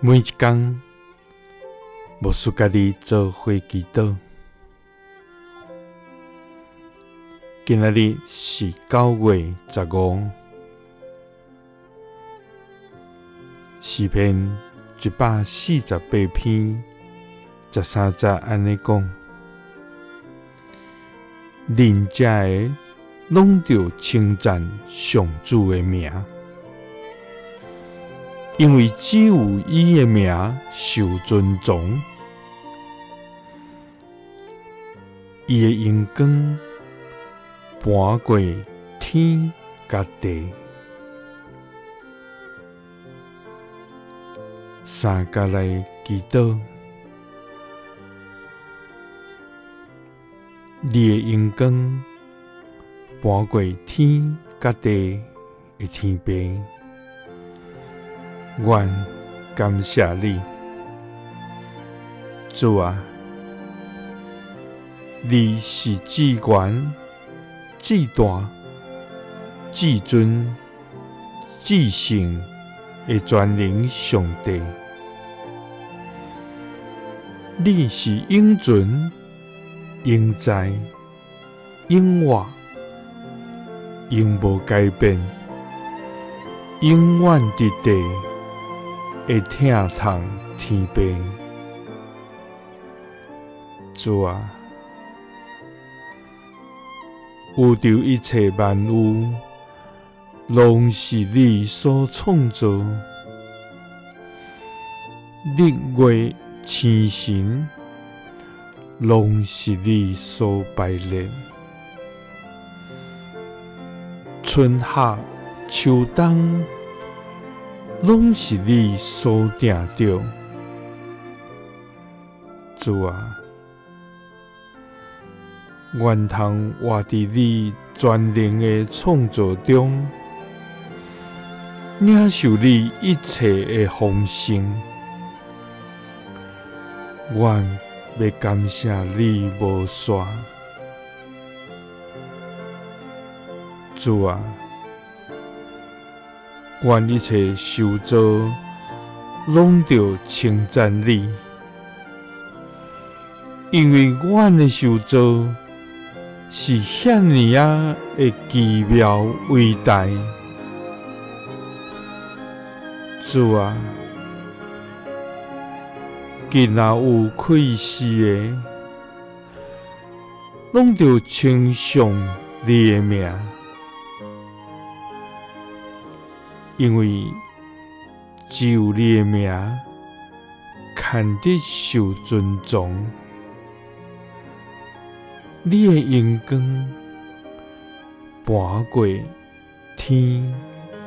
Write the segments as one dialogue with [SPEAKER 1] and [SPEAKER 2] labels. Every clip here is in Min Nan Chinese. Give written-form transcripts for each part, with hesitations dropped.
[SPEAKER 1] 每一工，牧师佮你做伙祈祷。今仔日是9月15，诗篇148篇13节按呢讲：认食的拢著称赞上主的名，因为只有伊的名受尊崇，伊的荣光搬过天佮地。三角来祈祷，你的荣光搬过天佮地的天父，阮感谢你，主啊，你是至悬、至大、至尊、至圣的全能上帝，你是永存、永在、永活、永无改变、永远伫地的疼痛天父。主啊，宇宙一切万有，拢是你所创造，日月星辰，拢是你所排列，春夏秋冬，拢是你所定著。主啊，愿通活伫你全能的创造中，领受你一切的丰盛。阮欲感谢你无煞。主啊，阮一切受造拢著称赞你，因为阮的受造是遐尔仔的奇妙伟大。主啊，今若有气息的，拢著称颂你的名，因为只有你的名堪得受尊崇，你的荣光搬过天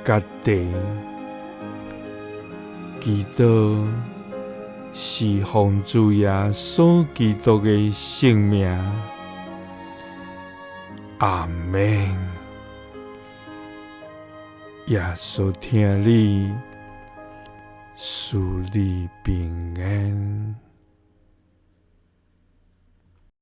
[SPEAKER 1] 佮地。祈祷是奉主耶稣基督的圣名，阿们。耶稣疼你，赐你平安。